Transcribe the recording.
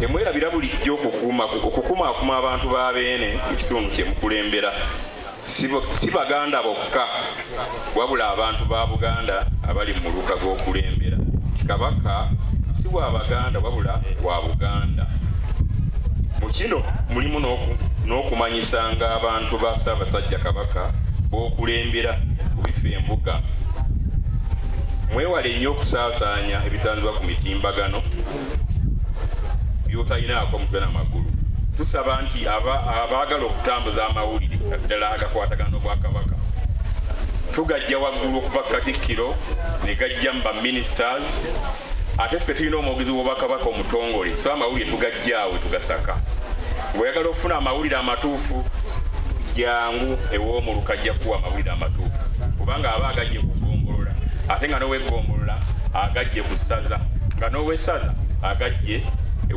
Temwerabira bulijjo okukumaakuma abantu ba Beene mu kitundu kye mukulembera. Si Baganda bokka wabula abantu ba Buganda abali mu muluka gw'okulembera nti Kabaka si wa Baganda wabula wa Buganda. Mu kino mulimu n'okumanyisanga abantu ba Ssaabasajja Kabaka b'okulembera ku bifa embuga. Mwewale nnyo okusaasaanya ebitanzibwa ku mitimbagano by'otalinaako mutwe na magulu. Tusaba nti abaagala okutambuza amawulire naddala agakwatagana n'Obwakabaka tugajja waggulu okuva ku Katikkiro ne gajja mu baministers, ate ffe tulina omwogezi w'Obwakabaka omutongole, so amawulire tugajja awo tugasaka. Ng'oyagala okufuna amawulire amatuufu, jangu ew'omuluka, ajja kuwa amawulire amatuufu kubanga aba agajje ku ggombolola, ate nga n'ow'eggombolola agajje ku ssaza, nga n'ow'essaza agajje